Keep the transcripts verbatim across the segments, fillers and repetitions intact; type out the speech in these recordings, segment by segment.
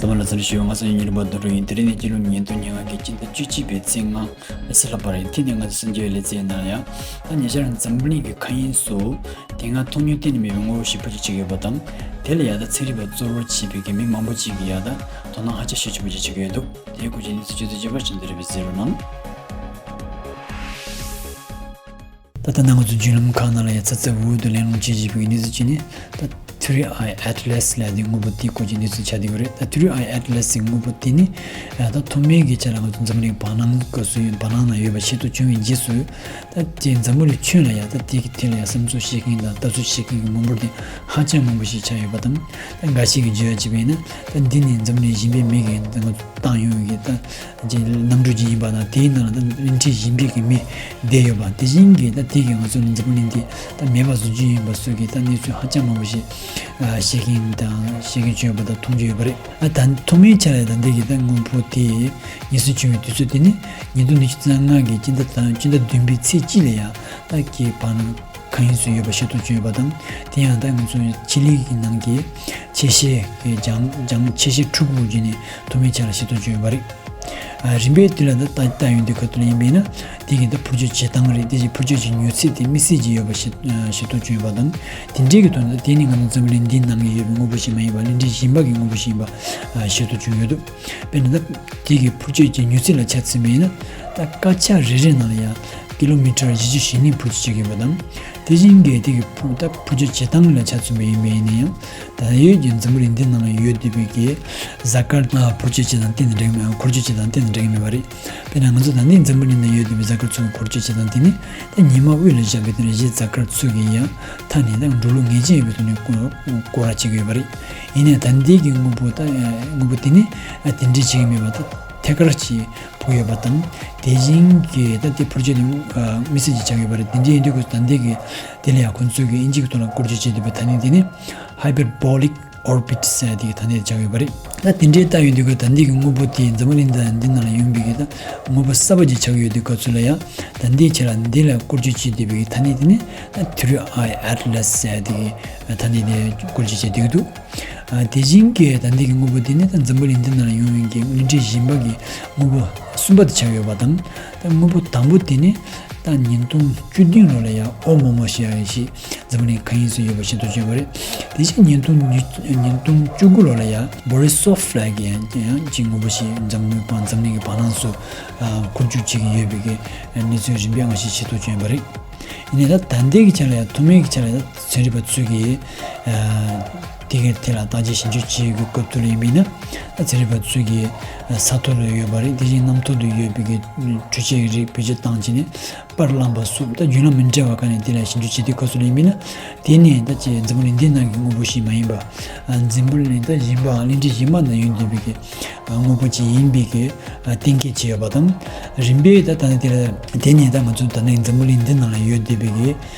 ཚང་མ་ལ་འཚམས་ཞུ། ང་ཚོ་ཡིན་ཉིན་རེ་པ་རྡོ་རུ་ཡིན། དེ་རིང་ནི་སྤྱི་ལོ་ཉིས་སྟོང་ཉེར་ལྔ་གི་སྤྱི་ཟླ་བཅུ་གཅིག་པའི་ཚེས་ལྔ་ཨ་སི་ལ་པར་ཡིན། དེ་ནས་ང་ཚོ་གསར་འགྱུར་ལེ་ཚན་ནང་ཡང་ད་ཉེ་ཆར་འཛམ་བུ་གླིང་གི་མཁའ་དབྱིངས་སུ་དེ་སྔ་མཐོང་མྱོང་གཏན་ནས་མེད་པའི་དངོས་པོ་ཞིག་འཕུར་སྐྱོད་བྱེད་ཀྱི་ཡོད་པ་དང་། དེ་ལ་ཡང་ད་ཚན་རིག་པ་གཙོ་བོར་བྱས་པའི་གི་མི་མང་པོ་ཅིག་གིས་ཡང་ད་དོ་སྣང་ཧ་ཅང་ཤུགས་ཆེན་པོ་ཅིག་བྱེད་ཀྱི་ཡོད་འདུག་དེའི་སྐོར་གྱི་གནས་ཚུལ་ཆུ་ཚོད་བཅུ་པ་ཞིག་འདི་རེ་བའི་གསན་རོགས་གནང་། ད་ལྟ་ང་ཚོ་བརྒྱུད་ལམ་ཁག་ནང་ལ་ཡང་ཚ་ཚ་འུར་འུར་དུ་གླེང་སློང་བྱེད་བཞིན་པའི་གནས་ཚུལ་ཅིག་ནི། ད་Three Eye Atlas ལབ་དེ་དངོས་པོ་དེའི་སྐོར་གྱི་གནས་ཚུལ་ཆགས་བསྡད་ཡོད་རེད། ད་Three Eye Atlas ཟེར་དངོས་པོ་དེ་ནི་ད་ཐོག་མའི་གི་ཆ་ལ་ང་ཚོ་འཛམ་གླིང་བར་སྣང་སྐབས་སུ་ཡིན། བར་སྣང་ན་ཡོད་པ་ཤེས་རྟོགས་བྱུང་བའི་རྗེས་སུ། ད་དེ་འཛམ་བུ་གླིང་ཁྱོན་ལ་ཡང་ད་དེ་གི་ཐད་ལ་ཡང་བསམ་ཚུལ་བཤད་མཁན་དང་ལྟ་ཚུལ་བཤད་མཁན་གྱི་མི་འབོར་དེ་ཧ་ཅང་མང་པོ་ཞིག་ཆགས་ཡོད་པ་དང་། ད་འགའ་ཞིག་གིས་བརྗོད་ཡ་བྱས་པ་ཡིན་ན། ད་འདི་ནི་འཛམ་གླིང་གཞན་པའི་མི་གིས་ད་ང་ཚོ་བཏང་ཡོང་གི་ད་ཅིག་གནམ་གྲུ་ཅིག་ཡིན་པ་དང་། དེའི་ནང་ལ་ད་གླིང་ཕྲན་གཞན་པའི་གི་མི་བསྡད་ཡོད་པ། དེ་བཞིན་གྱི་ད་དེ་གིས་ང་ཚོ་འཛམ་བུ་གླིང་འདི་ད་མེད་པ་བཟོ་རྒྱུ་ཡིན་པ་སོགས་ཀྱི་ད་གནས་ཚུལ་ཧ་ཅང་མང་པོ་ཞིག་ཨ་བཤད་མཁན་དང་བཤད་མཁན་བྱུང་ཡོད་པ་དང་མཐོང་རྒྱུ་ཡོད་པ་རེད། ཨ་ད་ཐོག་མའི་ཆ་ལ་ད་འདི་གི་ད་དངོས་པོ་དེ་ངེས་གསལ་བྱུང་བའི་དུས་ཚོད་དེ་ནི་ཉིས་སྟོང་ཉི་ཤུ་རྩ་ལྔ་གི་སྤྱི་ཟླ་དང་སྤྱི་ཟླ་བདུན་པའི་ཚེས་གཅིག་ལ་ཡང་ད་གི་བར་སྣང་མཁའ་དབྱིངས་སུ་ཡོད་པ་ཤེས་རྟོགས་བྱུང་ཡོད་པ་དང་། དེ་ཡང་ད་ང་ཚོ་ཆེད་ལས་ཀྱི་ནང་གི་ཆེ་ཤེལ་གྱི་སྦྱང་སྦྱང་ཆེ་ཤེལ་ཕྲུ་གུ་བརྒྱུད་ནས་ཐོག་མའི་ཆ་ལ་ཤེས་རྟོགས་བྱུང་ཡོད་པ་རེད། ཨ་རིམ་པས་དེ་ལ་ད་ལྟ་ལྟ་ཡོང་དུས་སྐབས་དེ་ལ་ཡིན་པས་ན། དེ་གི་ད་འཕུར་སྐྱོད་བྱེད་སྟངས་རེད། དེ་བཞིན་འཕུར་སྐྱོད་ཀྱི་མྱུར་ཚད་དེ་དམིགས་བསལ་གྱི་ཡོད་པ་ཤེས་ཤེས་རྟོགས་བྱུང་ཡོད་པ་དང་། དེ་འདྲའི་གི་ཐོག་ནས་ད་དེ་ནི་ང་ཚོ་འཛམ་བུ་གླིང་འདིའི་ནང་གི་ཡོད་པའི་དངོས་པོ་ཞིག་མ་ཡིན་པ། གླིང་ཕྲན་གཞན་པ་གི་དངོས་པོ་ཞིག་ཡིན་པ་ཤེས་རྟོགས་བྱུང་ཡོད་འདུག་དཔེར་ན་ད་དེ་གི་འཕུར་སྐྱོད་ཀྱི་མྱུར་ཚད་ལ་ཆ་མཚོན་པ་ཡིན་ན། ད་སྐར་ཆ་རེ་རེ་ནང་ལ་ཡང་ཀི་ལོ་མི་ཊར་བཞི་བཅུ་ཞེ་གཉིས་འཕུར་སྐྱོད་བྱེད་ཀྱི་ཡོད་པ་དང་། དེ་བཞིན་གྱི་དེ་གི་འཕུར་ད་འཕུར་སྐྱོད་བྱེད་སྟངས་ལ་ཆ་མཚོན་པ་ཡིན་པ་ཡིན་ན་ཡང་། ད་ཡོད་ཀྱི་འཛམ་བུ་གླིང་འདི་ནང་ལ་ཡོད་བསྡད་པའི་གི་གཟའ་སྐར་ཨ་འཕུར་སྐྱོད་བྱེད་སྟངས་གཏན་ནས་འདྲ་གི་མེད། འཁོར་སྐྱོད་བྱེད་སྟངས་གཏན་ནས་འདྲ་གི་མེད་པ་རེད། དཔེར་ན་ང་ཚོ་ད་ནི་འཛམ་བུ་གླིང་ནང་ཡོད་བསྡད་པའི་གཟའ་སྐར་ཚོ་གི་འཁོར་སྐྱོད་བྱེད་སྟངས་དེ་ནི། ད་ཉི་མ་དབུས་ལ་བཞག་པའི་དེ་ནས་གཞན་གཟའ་སྐར་ཚོ་གི་ཡང་མཐའ་ནས་ད་འགྲོ་ལུགས་ངེས་ཅན་ཡོད་པའི་ཐོག་ནས་སྐོར་སྐོར་ར་བྱེད་ཀྱི་ཡོད་པ་རེད། ཡིན་ནའི་ད་འདི་གི་དངོས་པོ་ད་དངོས་པོ་དེ་ནི་དེ་འདྲའི་བྱེད་ཀྱི་མེད་པ། ད་ཐད་ཀར་གྱི་ཕོག་ཡོད་པ་དང་། དེ་བཞིན་གྱི་ད་དེ་འཕུར་སྐྱོད་དེ་དམིགས་བསལ་གྱི་ཆགས་ཡོད་པ་རེད། དེ་འདྲའི་ཡིན་དུས་ཀྱི་ད་འདི་གི་དེ་ལ་ཡང་ཁོང་ཚོས་ཀྱི་དབྱིན་ཇིའི་ཐོག་ལ་བཀོལ་སྤྱོད་བྱེད་བསྡད་པའི་ཐ་སྙད་དེ་ནི་Hyperbolic Orbit ཟེར་ཡ་དེ་གི་ཐ་སྙད་ཆགས་ཡོད་པ་རེད། ད་དེ་འདྲའི་ལྟ་ཡོང་དུས་ཀྱི་ད་འདི་གི་དངོས་པོ་དེ་འཛམ་བུ་གླིང་ད་འདི་ནང་ལ་ཡོང་བའི་གི་ད་དངོས་པོ་གསར་པ་ཅིག་ཆགས་ཡོད་དུས་སྐབས་སུ་ལ་ཡང་། ད་འདིའི་ཆ་ལ་འདི་ལ་བཀོལ་སྤྱོད་བྱེད་བསྡད་པའི་གི་ཐ་སྙད་དེ་ནི་ད་Three Eye Atlas ཟེར་ཡ་དེ་གི་ཐ་སྙད་དེ་བཀོལ་སྤྱོད་བྱེད་བསྡད་ཀྱི་འདུག་ཨ་དེ་བཞིན་གྱི་ད་ལྟའི་གི་དངོས་པོ་དེ་ནི་ད་འཛམ་བུ་གླིང་འདི་ནང་ཡོང་བའི་གི་གླིང་ཕྲན་གཞན་པ་གི་དངོས་པོ་གསུམ་པ་དེ་ཆགས་ཡོད་པ་དང་། ད་དངོས་པོ་དང་པོ་དེ་ནི་ད་ཉིས་སྟོང་བཅུ་བདུན་ལོ་ལ་ཡང་ཨོ་མོ་མོ་ཞེས་ཡང་ཞིག་འཛམ་བུ་གླིང་མཁའ་དབྱིངས་སུ་ཡོད་པ་ཤེས་རྟོགས་བྱུང་བ་རེད། དེ་བཞིན་ཉིས་སྟོང་ཉིས་ཉིས་སྟོང་བཅུ་དགུ་ལོ་ལ་ཡང་བོ་རི་སོབ་ལབ་ཀྱི་ཡང་ཡང་ཅིག་དངོས་པོ་ཞིག་འཛམ་བུ་གླིང་འཛམ་གླིང་གི་བར་སྣང་སུ་ཨ་འཁོར་རྒྱུག་བྱེད་ཀྱི་ཡོད་པའི་གི་གནས་ཚུལ་རིམ་པས་ང་ཞིག་ཤེས་རྟོགས་བྱུང་བ་རེད། ཡིན་ནའི་ད་ད་ལྟའི་གི་ཆ་ལ་ཡང་ཐོག་མའི་གི་ཆ་ལ་ཡང་ཚན་རིག་པ་ཚོས་ཀྱིས་ཨ་དེ་གའི་ཐད་ལ་བརྟག་དཔྱད་ཞིབ་འཇུག་བྱེད་དགོས་སྐབས་དུ་ལ་ཡིན་པས་ན། ད་ཚན་རིག་པ་ཚོས་ཀྱིས་ས་ཐོག་ཏུ་ཡོད་པ་རེད། དེ་བཞིན་གནམ་ཐོག་ཏུ་ཡོད་པའི་གི་འཕྲུལ་ཆས་རིགས་བེད་སྤྱོད་བཏང་བྱས་ནས་པར་བླངས་པ་སོགས་ད་བརྒྱུད་ལམ་མི་འདྲ་བ་ཁག་ནས་དེ་ལ་ཞིབ་འཇུག་བྱེད་དུས་སྐབས་སུ་ལ་ཡིན་པས་ན། དེ་ནི་ད་ཅི་འཛམ་བུ་གླིང་འདི་ནང་གི་དངོས་པོ་ཞིག་མ་ཡིན་པ། ཨ་འཛམ་བུ་གླིང་ད་གཞན་པའམ་གླིང་ཕྲན་གཞན་པ་ནང་ཡོད་བསྡད་པའི་གི་དངོས་པོ་ཅིག་ཡིན་པའི་གི་གཏན་འཁེལ་བྱས་ཡོད་པ་དང་། རིམ་པས་ད་ད་ནི་དེ་ལ་དེ་ནི་ད་ང་ཚོ་ད་ནི་འཛམ་བུ་གླིང་འདི་ནང་ལ་ཡོད་བསྡད་པའི་གི་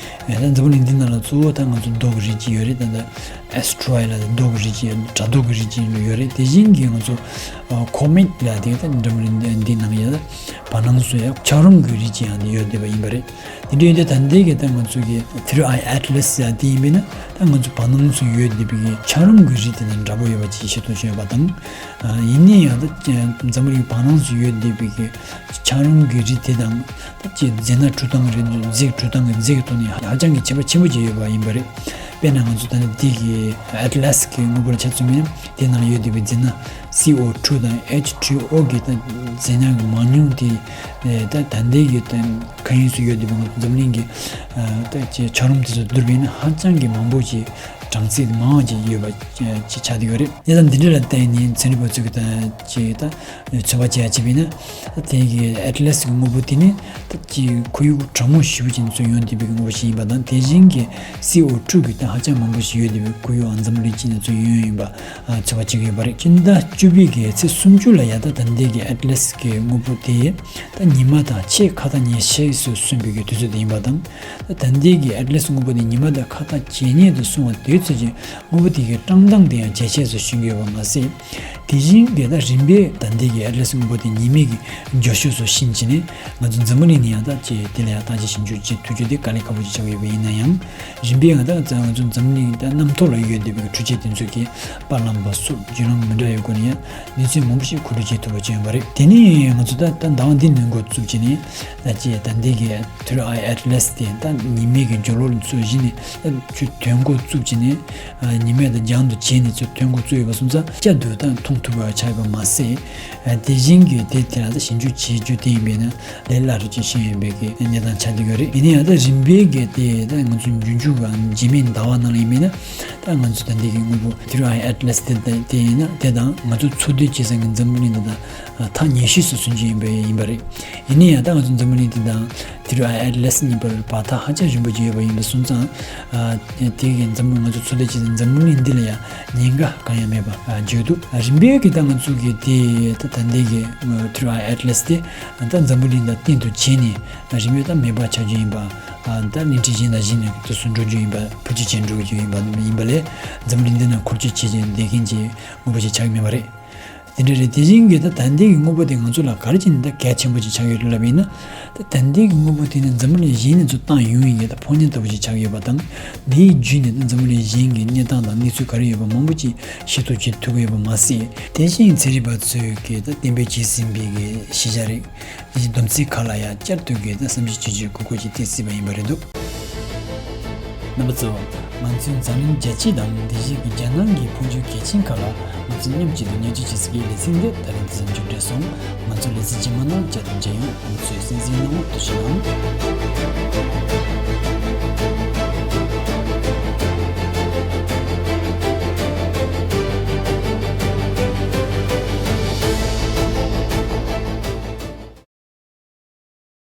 ད་འཛམ་བུ་གླིང་འདི་ནང་ལ་གཙོ་བོ་ད་ང་ཚོ་རྡོ་གི་རིགས་ཅིག་ཡོད་རེད། ད་ད་ཨེ་སི་ཊོ་རོ་ཡིཌ་ལ་རྡོ་གི་རིགས་ཅིག་ཡོད། དྲ་རྡོ་གི་རིགས་ཅིག་ཡོད་རེད། དེ་བཞིན་གྱི་ང་ཚོ་ཨ་ཀོ་མེཊ་ལ་དེ་ད་འཛམ་བུ་གླིང་འདི་ནང་ཡང་བར་སྣང་སུ་ཡང་ཆག་རོམ་གྱི་རིགས་ཅིག་ཡང་དེ་ཡོད་བསྡད་པ་ཡིན་པ་རེད། དེ་འདྲ་ཡིན་དུས་ད་ལྟའི་གི་ད་ང་ཚོ་གི་Three Eye Atlas ཟེར་ཡ་དེ་ཡིན་པས་ན། ད་ང་ཚོ་བར་སྣང་སུ་ཡོད་བསྡད་པའི་གི་ཆག་རོམ་གྱི་རིགས་དེ་དང་འདྲ་པོ་ཡོད་པ་ཅིག་ཤེས་རྟོགས་བྱུང་ཡོད་པ་དང་། ཨ་ཡིན་ན་ཡང་ད་འཛམ་བུ་གླིང་བར་སྣང་སུ་ཡོད་བསྡད་པའི་གི་ཆག་རོམ་གྱི་རིགས་དེ་དང་ད་ཅིག་རྫས་སྣ་འཁྲུད་སྟངས་རེད། རྫས་འཁྲུད་སྟངས་ཀྱི་རྫས་ཀྱི་ཐོག་ནས་ཧ་ཅང་གི་ཁྱད་པར་ཆེན་པོ་ཅིག་ཡོད་པ་ཡིན་པ་རེད། དཔེར་ན་ང་ཚོ་ད་ནི་འདི་གི་ཨེ་ཊི་ལ་སི་གི་དངོས་པོ་ལ་ཆ་མཚོན་པ་ཡིན་ན། དེ་ནང་ལ་ཡོད་བསྡད་པའི་རྫས་སྣ་སི་ཨོ་ཊུ་དང་ཨེཆ་ཊུ་ཨོ་གི་ད་རྫས་སྣ་གི་མང་ཉུང་དེ་ད་ད་ལྟའི་གི་ད་མཁའ་དབྱིངས་སུ་ཡོད་བསྡད་པའི་ང་ཚོ་འཛམ་གླིང་གི་ད་ཅིག་ཆག་རོམ་དེ་ཚོ་བསྡུར་བ་ཡིན་ན་ཧ་ཅང་གི་མང་པོ་ཅིག་གྲངས་ཚད་མང་བ་ཅིག་ཡོད་པ་ཅིག་ཆགས་བསྡད་ཡོད་རེད། གནས་སྟངས་འདི་འདྲ་ལ་བརྟེན་ནས་ཚན་རིག་པ་ཚོས་གི་ད་ཅིག་ད་ཚོད་དཔག་བྱས་ཡ་བྱས་པ་ཡིན་ན། ད་དེ་གི་ཨེ་ཊི་ལ་སི་གི་དངོས་པོ་དེ་ནི་ད་ཅིག་ཁོར་ཡུག་གྲང་མོ་ཞེ་པོ་ཅིག་ནས་ཚུར་ཡོང་བསྡད་པའི་དངོས་པོ་ཞིག་ཡིན་པ་དང་། དེ་བཞིན་གྱི་སི་ཨོ་ཊུ་གི་ད་ཧ་ཅང་མང་པོ་ཞིག་ཡོད་བསྡད་པའི་ཁོར་ཡུག་འཛམ་བུ་གླིང་སྤྱི་ནས་ཚུར་ཡོང་ཡོད་པ་ཚོད་དཔག་བྱེད་ཀྱི་ཡོད་པ་རེད། སྤྱི་ཟླ་བཅུ་པའི་གི་ཚེས་སུམ་ཅུ་ལ་ཡ་ད་ད་ལྟའི་གི་ཨེ་ཊི་ལ་སི་གི་དངོས་པོ་དེ་ད་ཉི་མ་དང་ཆེས་ཁ་ཐག་ཉེ་ཤོས་སུ་སོན་པའི་གི་དུས་ཚོད་དེ་ཡིན་པ་དང་། ད་ལྟའི་གི་ཨེ་ཊི་ལ་སི་དངོས་པོ་དེ་ཉི་མ་དང་ཁ་ཐག་ཇེ་ཉེ་དུ་སོང་བ་དེའི་ ཟེར་གྱི་དངོས་པོ་དེ་གའི་བཀྲག་མདངས་དེ་ཡང་ཇེ་ཆེ་སུ་ཕྱིན་གྱི་ཡོད་པ་མ་ཟད། དེ་བཞིན་གྱི་ད་རིམ་པས་ད་ལྟའི་གི་ཨེ་ཊ་ལེ་སི་དངོས་པོ་དེ་ཉི་མའི་གི་རྒྱུ་ཤུགས་སུ་ཕྱིན་བྱས་ནས་ང་ཚོ་འཛམ་བུ་གླིང་ནས་ཡང་ད་ཅིག་དེ་ལ་ཡང་ཐག་གཅོད་ཞིབ་འཇུག་བྱེད་ཐུབ་རྒྱུ་དེ་དཀའ་ལས་ཁག་པོ་ཅིག་ཆགས་ཡོད་པ་ཡིན་ན་ཡང་། རིམ་པས་ང་ད་ང་ཚོ་འཛམ་བུ་གླིང་ད་གནམ་ཐོག་ལ་ཡོད་བསྡད་པའི་འཕྲུལ་ཆས་དེ་ཚོ་གི་པར་ལམ་པ་སོགས་བརྒྱུད་ལམ་མི་འདྲ་བའི་སྒོ་ནས་ཡང་གནས་ཚུལ་མང་པོ་ཞིག་མཁོ་སྤྲོད་བྱེད་ཐུབ་པ་བྱས་ཡོད་པ་རེད། དེ་ནས་ང་ཚོ་ད་ད་ཟླ་བ་འདི་ནས་འགོ་བཙུགས་བྱས་ནས་ད་ཅིག་ད་ལྟའི་གི་ཐི་རི་ཨའི་ཨེ་ཊི་ལེ་སི་དེ་ད་ཉི་མའི་གི་རྒྱུ་ལོག་ཚུལ་བཞིན་ནས་ད་ཆུ་དོན་འགོ་བཙུགས་བྱས་ནས་ཉི་མས་ད་རྒྱང་དུ་བྱས་ནས་ཚུར་དོན་འགོ་བཙུགས་ཡོད་པ་སོང་ཙང་བསྐྱར་དུ་ད་མཐོང་ཐུབ་པ་ཆགས་ཡོད་པ་མ་ཟད། དེ་བཞིན་གྱི་དེ་དེ་ལ་ད་ཞིབ་འཇུག་བྱེད་རྒྱུ་དེ་ཡིན་པས་ན་ལས་སླ་རུ་ཅིག་ཕྱིན་ཡོད་པའི་གི་གནས་སྟངས་ཆགས་བསྡད་ཡོད་རེད། ཡིན་ན་ཡང་ད་རིམ་པས་གི་དེ་ད་ང་ཚོ་རྒྱུན་འཇུག་ག་རྗེས་མའི་ཟླ་བ་ནང་ལ་ཡིན་པས་ན་ད་ང་ཚོ་ད་འདི་གི་དངོས་པོ་ཐི་རི་ཨའི་ཨེ་ཊི་ལེ་སི་དེ་དེ་ཡིན་ན་དེ་དང་ང་ཚོ་འཚོ་སྡོད་བྱེད་ས་གི་འཛམ་བུ་གླིང་དེ་དང་ཐག་ཉེ་ཤོས་སུ་སོན་གྱི་ཡིན་པས་ཡིན་པ་རེད། ཡིན་ན་ཡང་ད་ང་ཚོ་འཛམ་བུ་གླིང་དེ་དང་ཐི་རི་ཨའི་ཨེ་ཊི་ལེ་སི་གཉིས་བར་བར་ཐག་ཧ་ཅང་རིང་པོ་ཅིག་ཡོད་པ་ཡིན་པ་སོང་ཙང་། དེ་གི་འཛམ་བུ་ང་ཚོ་འཚོ་སྡོད་བྱེད་ས་འཛམ་བུ་གླིང་འདི་ལ་ཡང་ཉེན་ཁ་གང་ཡང་མེད་པ་བརྗོད་འདུག་རིམ་པས་ཀྱི་ད་ང་ཚོ་གི་དེ་ད་ད་འདི་གི་ཐི་རི་ཨའི་ཨེ་ཊི་ལེ་སི་དེ་ད་འཛམ་བུ་གླིང་དང་གཏན་དུ་བྱས་ནས་རིམ་པས་ད་མེད་པ་ཆགས་རྒྱུ་ཡིན་པ། ད་གླིང་ཕྲན་གཞན་དང་གཞན་ནས་དུས་སུ་འགྲོ་རྒྱུ་ཡིན་པ། འཕུར་སྐྱོད་བྱས་འགྲོ་རྒྱུ་ཡིན་པ་ཡིན་པ་ལས་འཛམ་བུ་གླིང་འདི་ན་འཁོར་སྐྱོད་བྱེད་ཀྱི་བསྡད་མཁན་གྱི་དངོས་པོ་ཞིག་ཆགས་ཀྱི་མེད་པ་རེད། དེ་འདྲ་རེད། དེ་བཞིན་གྱི་ད་ད་ལྟའི་གི་དངོས་པོ་དེ་ང་ཚོ་ལ་ག་རེ་བྱས་ནས་ད་གལ་ཆེན་པོ་ཅིག་ཆགས་ཡོད་རེད་ལབ་ཡིན་ན། ད་ད་ལྟའི་གི་དངོས་པོ་དེ་ནི་འཛམ་བུ་གླིང་གཞན་ནས་ཚུར་བཏང་ཡོང་ཡིན་གྱི་ད་ཕོ་ཉ་ལྟ་བུ་ཅིག་ཆགས་ཡོད་པ་དང་། དེའི་བརྒྱུད་ནས་ད་འཛམ་བུ་གླིང་གཞན་གྱི་གནས་སྟངས་དང་གནས་ཚུལ་ག་རེ་ཡོད་པ་མང་པོ་ཅིག་ཤེས་རྟོགས་བྱེད་ཐུབ་ཀྱི་ཡོད་པ་མ་ཟད། དེ་བཞིན་ཚན་རིག་པ་ཚོས་གི་ད་གཏན་འབེབས་བྱས་ཟིན་པའི་གི་ཤེས་བྱ་རིགས། དེ་བཞིན་སྡོམ་རྩིས་ཁག་ལ་ཡང་བསྐྱར་དུ་གི་ད་བསམ་གཞིག་བྱེད་རྒྱུའི་དགོས་མཁོ་ཅིག་ཐེབས་སྲིད་པ་ཡིན་པ་རེད་འདུག་རྣམ་པ་ཚོ། ང་ཚོའི་འཛམ་གླིང་རྒྱལ་སྤྱི་དང་དེ་བཞིན་གྱི་རྒྱལ་ནང་གི་འཕོ་འགྱུར་གལ་ཆེན་ཁག་ལ་ང་ཚོ་མཉམ་གཅིག་ཏུ་བརྙས་བཅོས་བྱེད་ས་གི་ལེ་ཚན་འདི་ད་རིང་འདི་ཙམ་མཇུག་བསྒྲིལ་སོང་། ང་ཚོ་ལེ་ཚན་རྗེས་མ་ནང་བསྐྱར་དུ་མཇལ་ཡོང་། ང་ཚོའི་གསན་གཟིགས་གནང་བར་ཐུགས་རྗེ་གནང་།